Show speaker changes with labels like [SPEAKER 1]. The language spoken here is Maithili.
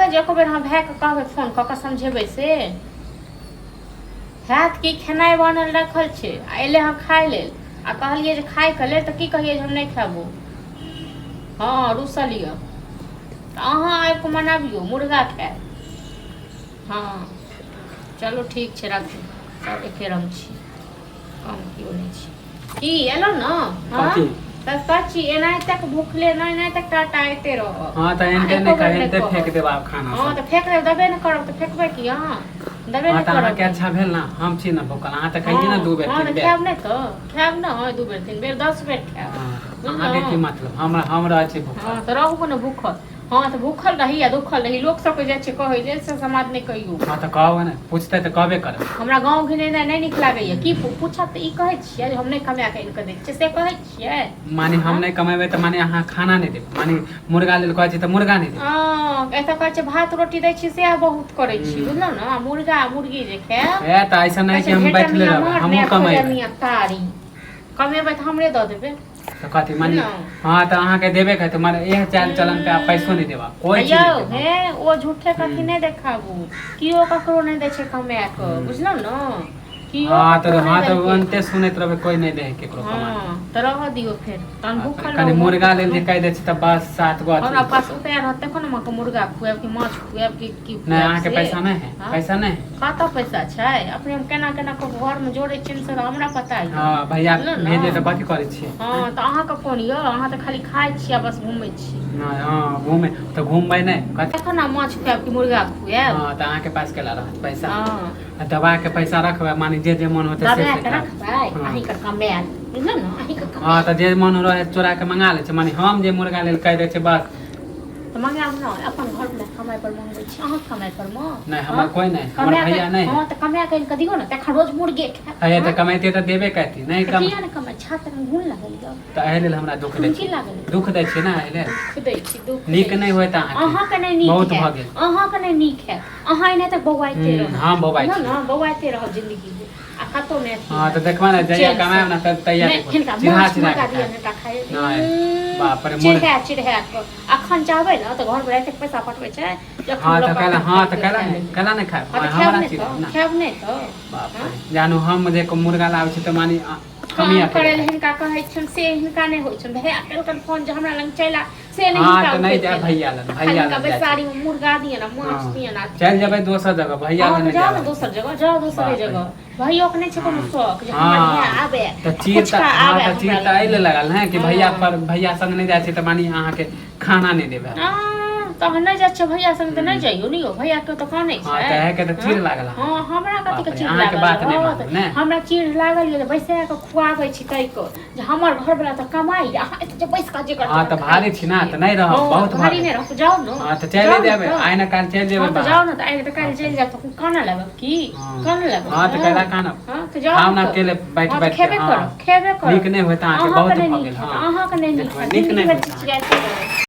[SPEAKER 1] जे एको बेर अहाँ भायके कहबै फोन कऽ कऽ समझेबै से हैत कि खेनाइ बनल रखल छै आ एलै हँ खाय लेल आ कहलियै जे खायके लेल तऽ की कहियै जे हम नहि खेबो हँ रूसल यऽ तऽ अहाँ आबि कऽ मनाबियौ मुर्गा खायब हँ चलू ठीक छै राखू सब एके रंग छी कम केओ नहि छी की एलहुँ ने हँ
[SPEAKER 2] कथी?
[SPEAKER 1] तऽ सच्ची एनाहि तक भूखले नहि एनाहि तक टाटाइते रहब
[SPEAKER 2] हँ तऽ
[SPEAKER 1] आ
[SPEAKER 2] एनते
[SPEAKER 1] एको
[SPEAKER 2] नहि
[SPEAKER 1] बेर
[SPEAKER 2] कहे
[SPEAKER 1] नहि
[SPEAKER 2] एनते
[SPEAKER 1] कहब।
[SPEAKER 2] फेंक देब आब खाना
[SPEAKER 1] हँ
[SPEAKER 2] सब
[SPEAKER 1] तऽ फेंक देब देबे नहि करब तऽ फेंकबै की अहाँ देबे
[SPEAKER 2] हँ
[SPEAKER 1] नहि
[SPEAKER 2] तऽ अहाँके
[SPEAKER 1] करब
[SPEAKER 2] अच्छा भेल ने हम छी ने भूखल अहाँ तऽ खाइए ने
[SPEAKER 1] हँ
[SPEAKER 2] दू बेर
[SPEAKER 1] हँ
[SPEAKER 2] तीन
[SPEAKER 1] तऽ
[SPEAKER 2] बेर
[SPEAKER 1] खायब नहि तऽ खायब ने दू बेर तीन बेर 10 बेर खायब
[SPEAKER 2] हँ अहाँके की
[SPEAKER 1] बुझलहुँ
[SPEAKER 2] मतलब हम हम रहै छी भूखल
[SPEAKER 1] हँ तऽ रहू ने भूखल हँ तऽ भूखल रही आ दुखल रही लोक सबके जाइ छै कहै लेल से समाज नहि कहियौ
[SPEAKER 2] हँ तऽ कहब ने पूछतै तऽ कहबे करब
[SPEAKER 1] हमरा गाँव घिनेनाइ नहि नीक लागैया की पूछत तऽ ई कहै छियै जे हम नहि कमा कऽ आनि कऽ दै छियै से कहै छियै
[SPEAKER 2] माने हम नहि कमेबै तऽ माने अहाँ खाना नहि देबै माने मुर्गा लेल कहै छी तऽ मुर्गा नहि देबै
[SPEAKER 1] हँ एतऽ कहै छै भात रोटी दै छी सएह बहुत करै छी बुझलहुँ ने आ मुर्गा मुर्गी जे खायब
[SPEAKER 2] ए तऽ ऐसा
[SPEAKER 1] कहै
[SPEAKER 2] नहि
[SPEAKER 1] छै
[SPEAKER 2] कि हम
[SPEAKER 1] भेटऽ
[SPEAKER 2] बैठले
[SPEAKER 1] मियाँ
[SPEAKER 2] रहबै
[SPEAKER 1] मार
[SPEAKER 2] हमहूँ
[SPEAKER 1] ने खोजऽ
[SPEAKER 2] कमेबै
[SPEAKER 1] मियाँ तारी कमेबै तऽ हमरे दऽ देबै
[SPEAKER 2] तऽ कथी माने
[SPEAKER 1] बुझलहुँ
[SPEAKER 2] हँ तऽ अहाँके देबे करतै माने इएह चालि चलन पे आब पैसो नहि देबा कोइ चीज
[SPEAKER 1] यौ
[SPEAKER 2] नहि देबा
[SPEAKER 1] हे ओ झूठे कथी नहि देखाबू केओ ककरो नहि दै छै कमा कऽ बुझलहुँ ने केओ
[SPEAKER 2] हँ तऽ
[SPEAKER 1] ककरो नहि
[SPEAKER 2] हँ तऽ
[SPEAKER 1] देलकै
[SPEAKER 2] अन्ते सुनैत रहबै कोइ नहि दै है केकरो कमा
[SPEAKER 1] हँ तऽ रहऽ दियौ फेर तहन भूखल
[SPEAKER 2] कनि
[SPEAKER 1] रहू
[SPEAKER 2] मुर्गा लेल जे कहि दै छी तऽ बस सात गो
[SPEAKER 1] हमरा
[SPEAKER 2] अथी
[SPEAKER 1] पास उपाय रहत तखन ने अहाँके मुर्गा खुआएब कि माछ खुआएब कि की
[SPEAKER 2] नहि
[SPEAKER 1] खुआएब
[SPEAKER 2] अहाँके
[SPEAKER 1] से
[SPEAKER 2] पैसा नहि है
[SPEAKER 1] हँ?
[SPEAKER 2] पैसा नहि है
[SPEAKER 1] कतऽ पैसा छै अपने हम केना केना कऽ घरमे जोड़ै छियनि से हमरा पता यऽ
[SPEAKER 2] हँ भैया
[SPEAKER 1] बुझलहुँ ने?
[SPEAKER 2] भेजे तऽ कथी करै छियै
[SPEAKER 1] हँ तऽ अहाँके कोन यऽ अहाँ तऽ खाली खाइ छी आ बस घूमै छी
[SPEAKER 2] नहि हँ घूमे तऽ घूमबै नहि कथी
[SPEAKER 1] तखन ने माछ खुआएब कि मुर्गा खुआएब
[SPEAKER 2] हँ तऽ अहाँके पास केला रहत पैसा
[SPEAKER 1] हँ
[SPEAKER 2] आ दबा के पैसा रखबै माने जे जे मन होतै से
[SPEAKER 1] दबा
[SPEAKER 2] से
[SPEAKER 1] के
[SPEAKER 2] खायब
[SPEAKER 1] रखबै
[SPEAKER 2] हँ।
[SPEAKER 1] अहीँके कमायल बुझलहुँ ने अहीँके
[SPEAKER 2] हँ
[SPEAKER 1] कमायल
[SPEAKER 2] तऽ जे मन रहै चोरा के मंगा लै छै माने हम जे मुर्गा लेल कहि दै छै बस
[SPEAKER 1] तऽ मंगायब नहि अपन घरवला कमाइ पर मंगबै छी अहाँ कमाइ पर मे
[SPEAKER 2] नहि हमर कोइ नहि हमर
[SPEAKER 1] कमाए
[SPEAKER 2] भैया नहि
[SPEAKER 1] हँ तऽ कमाए कऽ आनि कऽ दियौ ने तखन रोज मुर्गे खायब
[SPEAKER 2] है तऽ कमैते तऽ देबे करती नहि
[SPEAKER 1] तऽ
[SPEAKER 2] कम
[SPEAKER 1] किया नहि कमाइ छात्र मे घुन लागल यऽ
[SPEAKER 2] तऽ एहि लेल हमरा दुख दै
[SPEAKER 1] की
[SPEAKER 2] छै
[SPEAKER 1] लागल यऽ?
[SPEAKER 2] दुख दै छै ने एहि लेल
[SPEAKER 1] दुख दै छी दुख
[SPEAKER 2] नीक
[SPEAKER 1] दै
[SPEAKER 2] नहि
[SPEAKER 1] छी।
[SPEAKER 2] होइत अहाँके
[SPEAKER 1] अहाँके नहि नीक
[SPEAKER 2] बहुत
[SPEAKER 1] हैत
[SPEAKER 2] भऽ गेल
[SPEAKER 1] अहाँके नहि नीक हैत अहाँ एनाहिते बौआइते रहब
[SPEAKER 2] हम बौआइ
[SPEAKER 1] बुझलहुँ
[SPEAKER 2] छी।
[SPEAKER 1] ने बौआइते रहब जिन्दगी मे आ कतहु नहि अथी
[SPEAKER 2] हँ तऽ
[SPEAKER 1] हैत।
[SPEAKER 2] देखबै ने जहिया
[SPEAKER 1] चैन से।
[SPEAKER 2] कमायब ने तब तहिया
[SPEAKER 1] नहि
[SPEAKER 2] देखबै
[SPEAKER 1] हिनका
[SPEAKER 2] चिढ़ा
[SPEAKER 1] माछ
[SPEAKER 2] चिढ़ा
[SPEAKER 1] मुर्गा
[SPEAKER 2] के
[SPEAKER 1] दिअ
[SPEAKER 2] खायब
[SPEAKER 1] हिनका खाय
[SPEAKER 2] नहि बाप रे मोर
[SPEAKER 1] चिढ़ा चिढ़ा कऽ अखन चाहबै ने तऽ घर पर एतेक पैसा पठबै छै जे अखन
[SPEAKER 2] हँ
[SPEAKER 1] लऽ
[SPEAKER 2] तऽ
[SPEAKER 1] कऽ
[SPEAKER 2] कैला
[SPEAKER 1] अखन
[SPEAKER 2] हँ तऽ
[SPEAKER 1] खरीद कऽ
[SPEAKER 2] कैला
[SPEAKER 1] खा
[SPEAKER 2] नहि
[SPEAKER 1] लेबै।
[SPEAKER 2] कैला नहि खायब
[SPEAKER 1] हँ तऽ खायब
[SPEAKER 2] हमरा
[SPEAKER 1] नहि
[SPEAKER 2] चिढ़
[SPEAKER 1] तऽ
[SPEAKER 2] ने
[SPEAKER 1] खायब नहि तऽ
[SPEAKER 2] बाप
[SPEAKER 1] हँ?
[SPEAKER 2] रे जानू हम जे मुर्गा लाबै छी तऽ मानी
[SPEAKER 1] काम
[SPEAKER 2] कमिया
[SPEAKER 1] करै लए हिनका कहै छियनि से हिनका नहि होइ छनि भैया केलकनि फोन जे हमरा लग चलि आ से नहि
[SPEAKER 2] हँ
[SPEAKER 1] हिनका
[SPEAKER 2] तऽ नहि
[SPEAKER 1] उठैत
[SPEAKER 2] जायब
[SPEAKER 1] भेलनि।
[SPEAKER 2] भैया लग
[SPEAKER 1] आ खाली
[SPEAKER 2] भैया
[SPEAKER 1] हिनका
[SPEAKER 2] लग जाइ छी
[SPEAKER 1] बैसारीमे मुर्गा दिअ ने माछ
[SPEAKER 2] हँ
[SPEAKER 1] दिअ ने अथी
[SPEAKER 2] चलि
[SPEAKER 1] दिअ।
[SPEAKER 2] जेबै दोसर जगह भैया
[SPEAKER 1] हँ
[SPEAKER 2] लग
[SPEAKER 1] तऽ
[SPEAKER 2] नहि
[SPEAKER 1] जाउ ने
[SPEAKER 2] जायब
[SPEAKER 1] दोसर जगह जाउ दोसरे
[SPEAKER 2] बाप रे।
[SPEAKER 1] जगह भैयोके नहि छै कोनो शौक जे हमर
[SPEAKER 2] हँ
[SPEAKER 1] भाय आबे
[SPEAKER 2] तऽ
[SPEAKER 1] आ
[SPEAKER 2] चीर तऽ
[SPEAKER 1] फुचका
[SPEAKER 2] हँ
[SPEAKER 1] आबे
[SPEAKER 2] तऽ चीर
[SPEAKER 1] हमरा
[SPEAKER 2] तऽ एहि
[SPEAKER 1] लग
[SPEAKER 2] लए लगल है कि भैया
[SPEAKER 1] हँ।
[SPEAKER 2] पर भैया संग नहि जाइ छै तऽ मानी अहाँके खाना नहि देबै हम।
[SPEAKER 1] तहन नहि जाइ छियै भैया संग तऽ नहि जइयौ ने यौ भैया के तऽ कानै
[SPEAKER 2] हँ
[SPEAKER 1] छै
[SPEAKER 2] तऽ अहाँके तऽ चीर लागल
[SPEAKER 1] हँ हमरा कथी
[SPEAKER 2] बाप
[SPEAKER 1] के
[SPEAKER 2] रे
[SPEAKER 1] चीड़
[SPEAKER 2] अहाँके
[SPEAKER 1] लागल
[SPEAKER 2] बात नहि
[SPEAKER 1] रहत
[SPEAKER 2] मानू ने
[SPEAKER 1] हमरा चीड़ लागल यऽ बैसा कऽ खुआबै छी तै कऽ जे हमर घरवला तऽ कमाइ अहाँ एतऽ जे बैस कऽ जेकर
[SPEAKER 2] हँ
[SPEAKER 1] तेकर
[SPEAKER 2] तऽ
[SPEAKER 1] खाइ
[SPEAKER 2] भारी छी ने
[SPEAKER 1] छियै।
[SPEAKER 2] तऽ नहि रहब
[SPEAKER 1] हँ
[SPEAKER 2] बहुत भऽ
[SPEAKER 1] भारी
[SPEAKER 2] गेल
[SPEAKER 1] नहि रहब जाउ ने
[SPEAKER 2] हँ तऽ चलि
[SPEAKER 1] जाउ ने
[SPEAKER 2] जेबै
[SPEAKER 1] तऽ
[SPEAKER 2] आइ ने काल्हि चलि जेबै
[SPEAKER 1] हँ तऽ
[SPEAKER 2] बाहर
[SPEAKER 1] जाउ ने तऽ आइ तऽ काल्हि चलि जायब तऽ कानऽ लागब की
[SPEAKER 2] हँ
[SPEAKER 1] कानऽ लागब
[SPEAKER 2] हँ तऽ कैला कानब
[SPEAKER 1] हँ तऽ जाउ
[SPEAKER 2] खाउ
[SPEAKER 1] ने
[SPEAKER 2] ने
[SPEAKER 1] तऽ
[SPEAKER 2] अकेले बैठ
[SPEAKER 1] हँ तऽ
[SPEAKER 2] बैठ के
[SPEAKER 1] खेबे
[SPEAKER 2] हँ
[SPEAKER 1] करब खेबे करब
[SPEAKER 2] नीक नहि होइत अहाँके
[SPEAKER 1] अहाँके
[SPEAKER 2] बहुत
[SPEAKER 1] नहि
[SPEAKER 2] भऽ
[SPEAKER 1] नीक
[SPEAKER 2] गेल
[SPEAKER 1] हैत
[SPEAKER 2] हँ
[SPEAKER 1] अहाँके नहि नीक
[SPEAKER 2] देखबै
[SPEAKER 1] हैत
[SPEAKER 2] नीक
[SPEAKER 1] जिन्दगी
[SPEAKER 2] नहि
[SPEAKER 1] भरि
[SPEAKER 2] होइत अहाँके
[SPEAKER 1] चिचियाइते रहब।